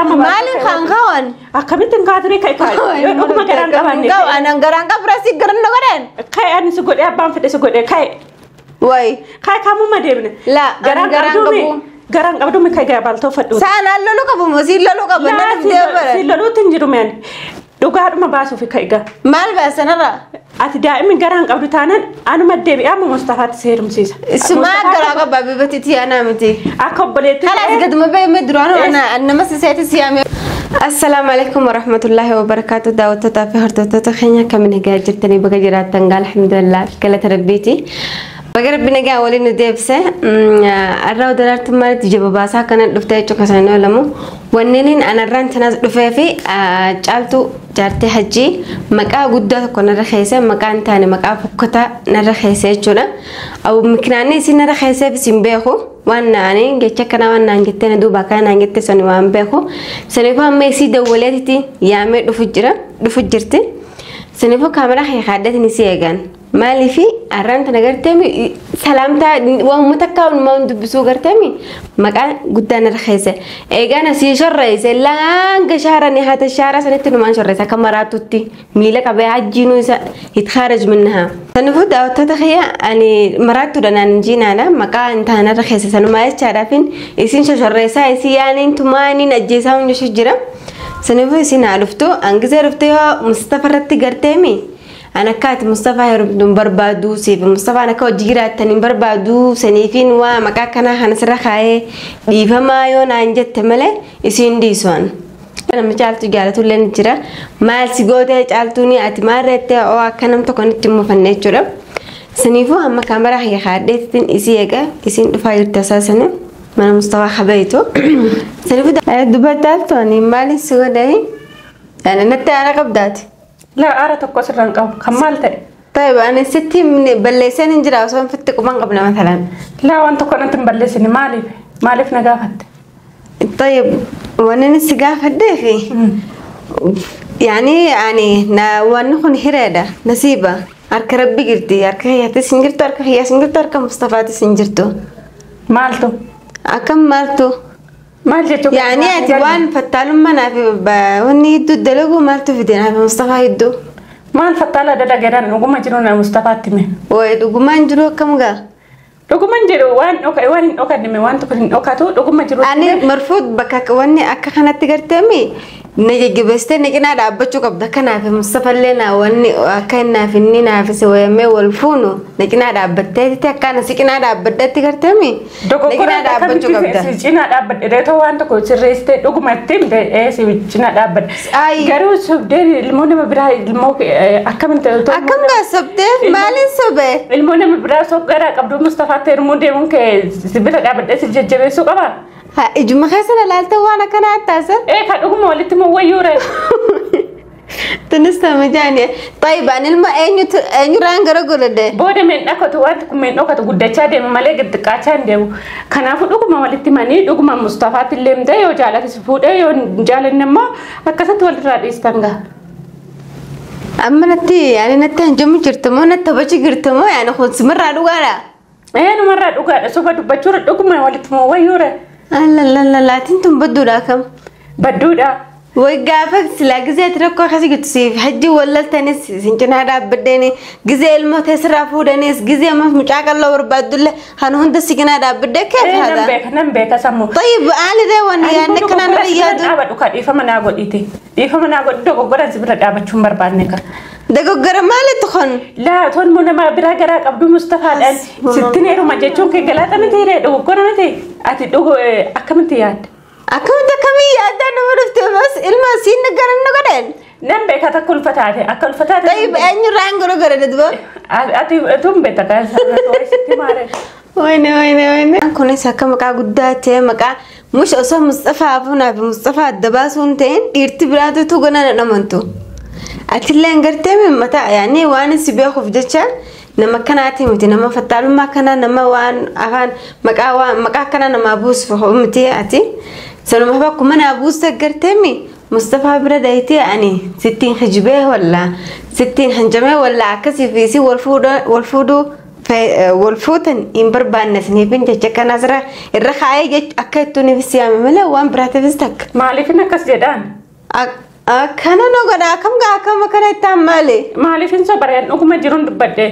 Maaliin kan kawan? Akkamittiin kaaturee ka'e kaa'e? Yoo dhuguma garaan qabaanne. Anan garaan qabra si garan na godhan. Ka'e ani si godhee abbaan fedhe si godhee ka'e. Wayi. Ka'e kaamuma deemne. La garaan qabduumi. Garaan qabduumi ka'e gabaaltoo fadhu. Saan loluu qabu moo siin loluu qabu? Laa siin loluutti hin jiru meani. Dhugaadhuma baasuuf ka'e gaa. Maal baasanarra? Ati daa'imni garaan qabdu taanaan anuma deebi'ee amma Mustafaatti si heerumsiisa. Sumaa garaa qaba bibati tiyaanaa miti. Akka obboleetti. Kalaas gaduma ba'e duraan nama siseeti siyaame. Assalaamu alaikum warahmatullahi wabarakaatu. Daawwattootaa fi hordoftoota keenya akkamiin nagaa jirtanii baga jiraattan gaa alhamdulillah galata rabbiiti. Baga rabbi nagaa waliin nu deebise. Arraa daraartummaatti jaba baasaa kana dhuftee jechuudha kan oolamu. Wanneen anarraan tanas dhufee fi caaltuu jaartee hajjii maqaa guddaa tokko narra keessa maqaa hin taane maqaa fokkataa narra keessa jechuudha. Mikinaanni isin narra keesseef isin beeku waan naani jecha kana waan naan jettee na duuba kana naan jette sani waan beeku. Saniifuu amma isii dawwaleetiti yaamee dhufu jira dhufu jirti. Saniifuu kaameraa keekaadhatiin isii eegan. Maaliifi arraan tana garteemi salaamtaa waan uummata akka waan dubbisuu garteemi maqaa guddaa narra keessa. Eegaan asii shorreesse laanga shaaranii haata shaara sanitti numaan shorreesse akka maraatutti miila qabee hajjiinuu isa itkaaraj minnaha. Saniifuu daawwattoota kiyya ani maraattuudha naan jiinaadha maqaa hin taane narra keessa sanumaa jechaadhaafin isin shorreessaa isii yaaniin tumaaniin ajjeesaa hundi jira. Saniifuu isin haa dhuftu hangisee dhufte yoo Mustafa irratti garteemi. Ana akkaati Mustafaa heerumtuun barbaaduu siif Mustafaan akka hojii jiraattan hin barbaaduu saniifiin waa maqaa kanaa kana sirra kaa'ee dhiifamaa yoo naan jette malee isiin dhiisuan. Namni caaltuu jaalatullee ni jira. Maal si gootee caaltuun ati maal reettee oo akka nam tokko nutti hin mufanne jechuudha. Saniifuu amma kaameraa kiyya kaadheetiin isii eega isiin dhufaa jirti asaasanii mana Mustafaa kabayitu. Saniifuu dubartaattooni maaliin si godhee? Natti aara qabdaati. La aara tokko asirraan qabu kan maal ta'e? طيب أنا ستي من بلسان إنجرا وصوم في التقومان قبل مثلا. لا وأنت كنت مبلسني مالي مالي في نقافت. طيب وأنا نسقافة دافي. يعني وأنا هرادة نسيبة أرك ربي قرتي أرك هي تسنجرتو أرك هي سنجرتو أرك مصطفى تسنجرتو. مالتو. أكم مالتو. مالتو. يعني أتوان فتالو ما نافي وني يدو الدلوجو مالتو في دينا في مصطفى يدو. ما الفتالة ده جران وجوما جرونا مصطفى تمه. وجوما جرو كم جا؟ وجوما جرو وان أوكي وان أوكي نمي وان تكون أوكي تو وجوما جرو. أنا مرفوض بكاك واني أكا خانة تجرتمي نيجي بستني نيجي نادى قبضة كنا في مصطفى لنا واني كنا في النينا في سويمة والفونو نيجي نادى بتاعتي كنا سكنا نادى بدأت تجرتمي نيجي نادى بتشوف قبضة. سكنا نادى بد ريتو وان تكون سريست وجوما تيم ده إيه سكنا نادى بد. جرو سبدي المونة مبرا المو أكمل تلتو. أكمل سبدي مالين سبه. المونة مبرا سب جرا قبض مصطفى ترمون ده ممكن سبيل نادى بد سجل سوق أبا. إجمع خسنا لالته وأنا كنا أتاسر. إيه كان أقوم ولدت مويورة. تنسى مجاني. طيب أنا الما أين رانغ رجول ده. بوده من أكتو وات من أكتو قد تشادي ممالك الدكاتشان ده. كان أفضل أقوم ولدت ماني أقوم مصطفى تلم ده يو جالس سفود يو جال النما أكست ولد رئيس تانغا. أما نتي يعني نتي هنجم جرتمو نتبچ جرتمو يعني خد مرة دوغارا. إيه مرة دوغارا سوف تبچور أقوم ولدت مويورة. لا لا لا لا تنتم بدودا كم بدودا وقافك سلا جزء تركوا خسي قلت حجي ولا تنس سنجنا هذا بدني جزء الموت يسرفوا دنيس جزء ما مش عاقل الله وربادله هنهند سكنا هذا بدك كيف هذا نبيك نبيك سمو طيب أنا ده وانا يعني كنا نريد أبد وكاد إفهم أنا أقول إيتي إفهم أنا أقول دوغو غرا زبرة أبد شو مربانك دغو مالي تخن لا تون من ما برا غرا عبد مصطفى الان ستين يرو ما جچون كغلاتا متي ري دوغو غرا متي اتي دوغو اكمنت ياد اكمنت كمي ياد انا ورفت بس المسين نغرن نغدن نم بك تاكل فتاته اكل فتاته طيب ان رانغ رو غرا دبو اتي توم بتاكا ستي ماري وين وين وين كوني ساكا مقا غداته مقا مش اصلا مصطفى ابونا مصطفى دباسونتين ديرتي براتو توغنا نمنتو أتلين قرتي من متى يعني وأنا سبيه في جتشا نما كناتي متي نما فتالو ما كنا نما وان أفان مكا وان مكا كنا نما أبوس في متي أتي سلام هباكم أنا أبوس قرتي مصطفى بردايتي يعني 60 حجبه ولا 60 حنجمه ولا عكسي في سي والفودو والفودو Wal fuutan hin barbaanne isiniifin jecha kana asirra irra kaayee akka ittuun siyaame malee waan biraatiifis takka. Maaliifin akkas jedhaan? Akkana nu godha akkam gaa akkam akkana ittaan maali? Maaliifin sobareen dhuguma jiruun dubbadde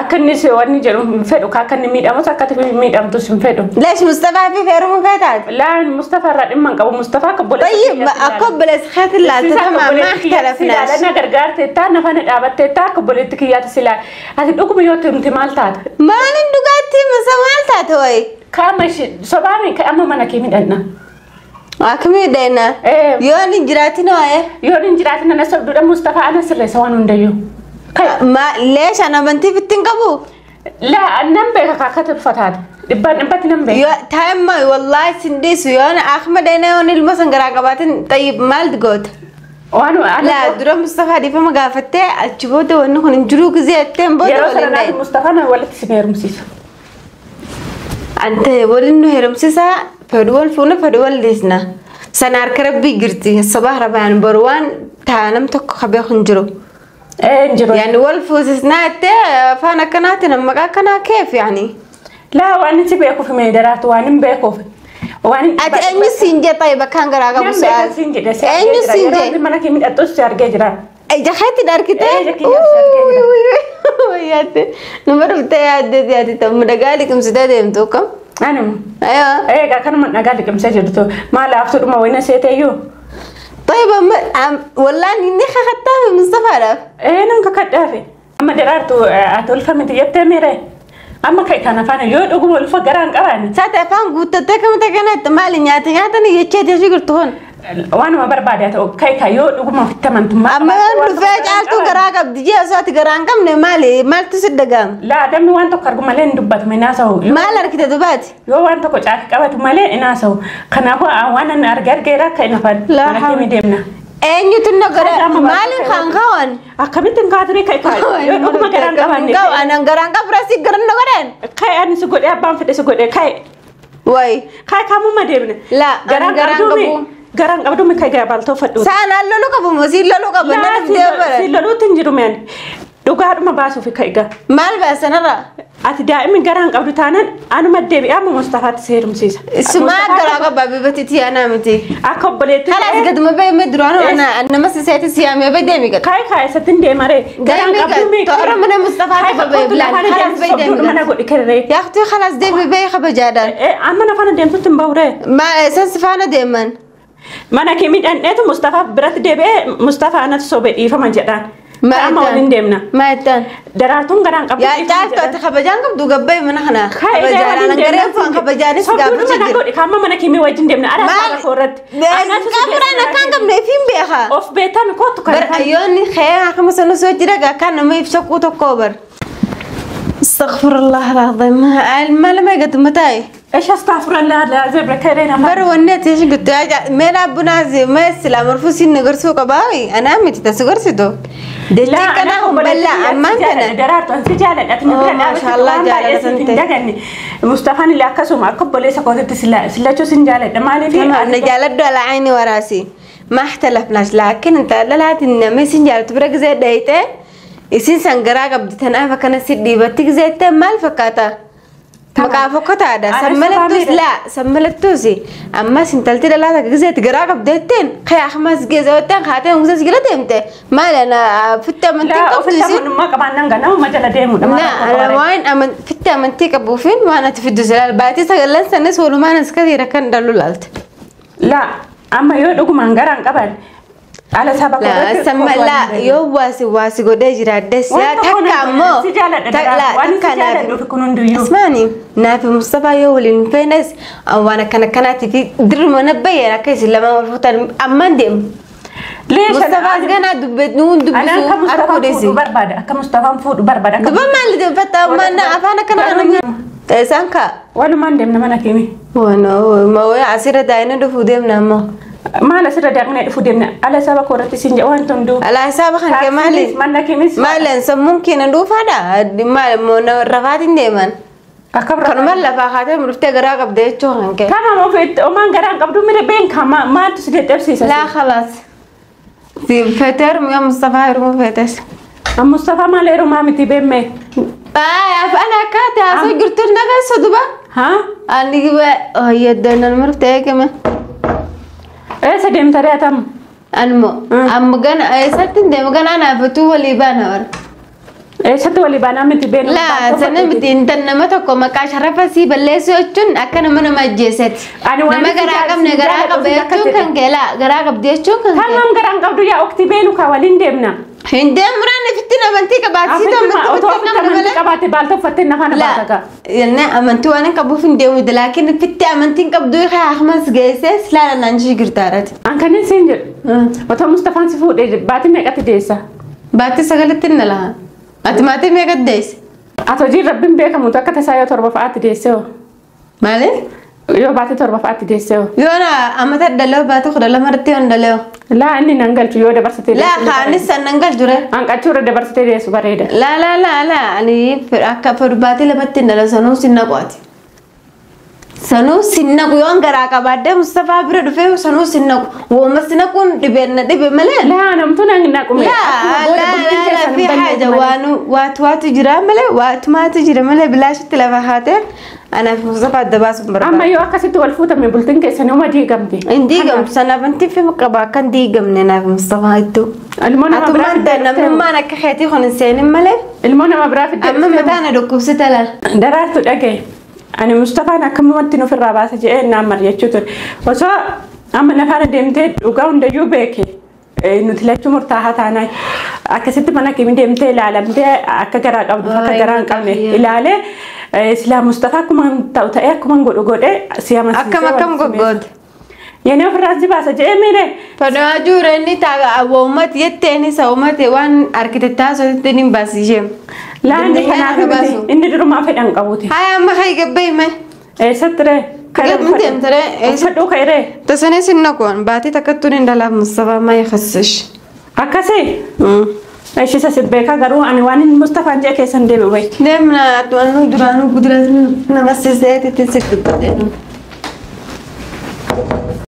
akka inni wanni jedhu hin fedhu akka inni miidhamus akka ati miidhamtus hin fedhu. Leesh Mustafaa fi feerumuu feetaati? Laan Mustafaa irraa dhimma hin qabu Mustafaa akka obboleessa طيب akka obboleessa keetti ilaalta tamaa maa ikhtalafnaas? Na gargaarteettaa na faana dhaabatteettaa akka obboleetti kiyyaatti si ilaala. Ati dhuguma yoo himte maal taata? Maalin dhugaatti masa maal taate wayi? Qaama ishee sobaami amma mana kee miidhagna. Akkamii deena? Yoon hin jiraatin waa'ee? Yoon hin jiraatin ana sobduudha Mustafaa ana sirreessa waan hundayyuu. Leesh ana amantiif ittiin qabu? Laa nan beeka akka uffataati. Dhibbaan dhibbatti nan beeka. Taa'imma wallaahi sin dhiisu yoon akkuma deena yoon ilma san garaa qabaatin tayyib maal goota? Waan Laa dura Mustafaa dhiifama gaafattee achi booda wanni kun hin jiruu gizee jetteen booda Yeroo waliin sana dhaye. Mustafaa na walitti sin heerumsiisa. Ante waliin nu heerumsiisaa fedhu wal fuuna fedhu wal dhiisna. Sana harka rabbii jirti sabaa rabaan boru waan taanam tokko qabee hin jiru. Hin jiru. Yani wal fuusisnaa jettee afaan akkanaatti nama maqaa akkanaa keef yani. Laa waan inni si beekuuf mee daraartu waan hin beekuuf. Waan hin Ati eenyu siin jee taa'e bakka garaa qabu Nan su'aal. beeka siin jedhe si Eenyu argee jira. siin Yeroo jee? inni mana kee miidhagdus si argee jira. Ija keetti argitee? Ija kiyyaa si argee jira. Yaadde nama dhuftee yaadde yaadde ta'u dhagaa liqimsitee deemtu akkam? Anuma. Ayoo. Egaa kanuma dhagaa liqimsee jirtu maal haaftuudhuma wayina seeteeyyuu. طيب والله اني خدتها في مصطفى عرف. Ee nan kakadhaafe. Amma daraartu ati ulfa miti jettee miire. Amma kai kana faana yoo dhuguma ulfa garaa hin qabaanne. ساعة فان قلت تكم تكنت مالي نياتي نياتي يجي تجي قلت هون. Waanuma barbaade haa ta'u kai ka yoo dhuguma ofitti amantummaa. Amma yoon dhufee caaltuu garaa qabdi jee osoo ati garaa hin qabne maali maaltu si dhaga'ama? Laa namni waan tokko argu malee hin dubbatu hin haasa'u. Maal argite dubaati? Yoo waan tokko caakii qabatu malee hin haasa'u. Kanaafuu waan ani arge argeera akka hin afaan. Laa Mana kee deemna. Eenyutu na godha? Amma Maaliin kan kawan? Akkamittiin kaaturi kai kai yoo dhuguma garaa hin qabaanne. Gaw anan garaa hin qabu rasii garan na godhan? Kai ani si godhee abbaan fedhe si godhee kai Wayi. kai kaamuma deemne. Laa ani garaa hin qabduumi qabu. Garaa hin qabduumi kai gabaltoo fadhu. Sa'aan loluu qabu moo siin loluu qabu? Na dhuftee bara. Si loluutti hin jiru meen dhugaadhuma baasuuf kai gaa. Maal baasanarra? Ati daa'imni garaa hin qabdu taanaan anuma deebi'ee amma Mustafaatti si heerumsiisa. Sumaa garaa qaba bibati tiyaanaa miti. Akka obboleetti. خلاص قد ما بي مدرو انا انا ما سيتي سيامي بدي ميقت Kai kai isatti hin deemaree. Garaa hin qabduumi. تقرا من مصطفى بي بلان خلاص بي Sobduudhuma na دمي godhi kerree. يا اختي خلاص دمي بي خبجادان Amma na faana deemtutti hin bawree. ما اساس فانا ديمن Mana kee miidhandheetu Mustafaa biratti deebi'ee Mustafaa anatu sobe dhiifama jedhaan. ما Amma waliin deemna. ما يتان Daraartuun garaa hin qabdu. يا تعرف خبجان قبضو قبي من احنا خبجان انا قريب فان خبجان Sobduudhuma na سقاب godhi kaamma mana kee wajjin deemna. Ara ما saaba koorratti. قبر انا كان قبل فين بيها Of beektaa kootu بر kana. ايوني خير خمسة نص وجرا كان ما يفشقوا تكوبر استغفر الله العظيم ما لما قد متى إيش أستغفر الله لا زبرة كرينا بر ونت ايش قلت ما لا بنازي ما السلام مرفوسين نغرسو قباوي انا متي تسغرسدو دلتي كان بلا امان كان daraartu ansi jaaladha ati Oh, maasha Allah, jaalala san ta'e. Mustafaan illee akkasuma akka obboleessa kootitti sillachuu sin jaaladha maaliif تمام نجالدو على عيني وراسي ما اختلفناش لكن انت لا لا تنمي سنجال تبرك زي دايته isin san garaa qabdi tanaaf akkana si dhiibatti gizeette maal fakkaata? Maqaa fokkotaadha. Sammalattuus laa sammalattuus ammas intalti dhalaa takka gizeetti garaa qabdeetteen kee ahmas geezawatteen haateen guzas gila deemte maal ana fitti amantii Laa qabdu ofitti isin. amanummaa qabaannaan ganama jala deemudha. Na ana waan fitti amantii qabuufin waan ati fiddu silaal baatii sagallan sanis walumaan as kasiira kan dhalu laalte. Laa amma yoo dhugumaan garaan qaban ala saba Laa samma laa yoo waasi waasi godhee jiraaddes yaa takka ammoo Si jaaladha daraartu waan si jaaladhuuf kun hunduyyuu. Asmaani naafi Mustafaa yoo waliin feenes waan akkana akkanaati fi dirma nabbayyeen akka isin lamaan wal fuutan ammaan deemu. Mustafaas ganaa dubbatu Anaan dubbisu akka harkuu Mustafaan deesi. fuudhu barbaada akka Mustafaan fuudhu barbaada. Duba maali deemfatta ammaan afaan akkana kana isaan kaa. Walumaan deemna mana keemi. Wano asirra daa'ina dhufuu deemna ammoo. Maal asirra daaqnee dhufuu deemna ala saba koorratti siin jedha waan hunduu. Alaa isaaba kan kee maali? Mana keemis. Maali sammuun keenya dhuunfaadha? Maali rafaatiin deeman? Akkam Kanuma lafaa kaatee dhuftee garaa qabdee jechuu kan kee. Kama ofiitti omaan garaan qabdu mire beenka maaltu si dadhabsiisa? Laa khalaas. Si feetee heerumuu yaa Mustafaa heerumuu feetes. Mustafaa maal heerumaa miti beemme. Afaan akkaata haasoo jirtuun dhageessu duba. Haa? Ani yaddoon murtee kama. Eessa deemta ree atam? Anmo amma gana eessatti deemu gana anaafatu walii baana bara. Eessatti walii baanaa miti beenu? Laa sana miti intan nama tokko maqaa sharafa sii balleessu jechuun akka nama nama ajjeesseeti. Ani waan Nama garaa qabne garaa jaalladhu qaba akka jechuun jedhe. kan kee laa garaa qabdi jechuun kan kee. Tamam garaan qabdu yaa okti beenu ka waliin deemna. Hin deemuraan ofitti amantii qabaatisiitu Afitti amantii otoo ofitti ofitti namni amantii malee. qabaatte baalta uffattee nafaana baata Laa gaa. jennee amantii waan hin qabuuf hin deemu laakiin ofitti amantii hin qabdu akmas geessee silaala naan ishee girtaarati. An kanin siin jedhu. Otoo Mustafaan si fuudhee baatii meeqatti deessa? Baatii sagalitti na laha. Ati maatii meeqatti deesse? Ati hojiin rabbiin beekamutu akka tasaa yoo 7 fa'aatti deesse hoo? Maali? Yoo baatii 7 fa'aatti deesse hoo? Yoo na amata dhalee baatii 12 irratti yoon dhalee. Laa inni nan galchu yoo dabarsitee Laa deessu kaanis san nan galchu re. Hanqachuu irra dabarsitee deessu bareeda. Laa laa laa laa ani akka fedhu baatii 2tti hin dhalee sanuu sin naqu ati. Sanuu sin naqu yoon garaa qabaadde Mustafaa bira dhufee sanuu sin naqu. Wooma si naquun dhibeen na dhibe malee. Laa namtu nan naqume. Laa laa laa laa fi haaja waan waatu waatu jira malee waatumaatu jira malee bilaashitti lafa haatee anaaf Mustafaa adda baasuun Amma barbaada. yoo akkasitti wal fuutame bultiin keessanii uma diigamte. Hin diigamtu sanaaf wanti fi qaba akka hin diigamne naaf Mustafaa iddoo. Ilmoo nama biraa Atummaan fiddee dhuftee namnummaan akka keetii kun hin seenin malee Ilmoo nama biraa fiddee amma dhuftee mataa na dhukkubsite laal. Daraartu dhagaye. Ani Mustafaan akkamumatti nuuf irraa baasa jedhee naan mari'achuu ture. Osoo amma nafaana deemtee dhugaa hundayyuu beeke nuti lachuu murtaa'aa taanaa akkasitti mana kimi deemtee ilaalamtee akka garaa qabdu akka garaa hin qabne ilaalee silaa Mustafaa akkuma ta'u ta'ee akkuma godhu godhee si amansiisee Akkam akkam goggoote. Yennoo ofirraa si baasa jedhee miire. Fadhaa juureenni taa'a uummati jetteen isa uummati waan arkitektaa sotitti ni baasisee. Laa inni kanaaf miti inni durumaa fedhan qabuuti. Haya amma hayi gabbee hime. Eessatti ree? Gabni deemte ree? Uffadhuu ka'e ree? Tasanis hin naquun baatii takkattuun hin dhalaaf Mustafaa maa yakhasish. Akkasii? Ishee sasi beekaa garuu ani waan inni Mustafaan jedhe keessan deebi'u beeki. Deemna atu'annu duraanuu guddina nama siseetitti si dubbate.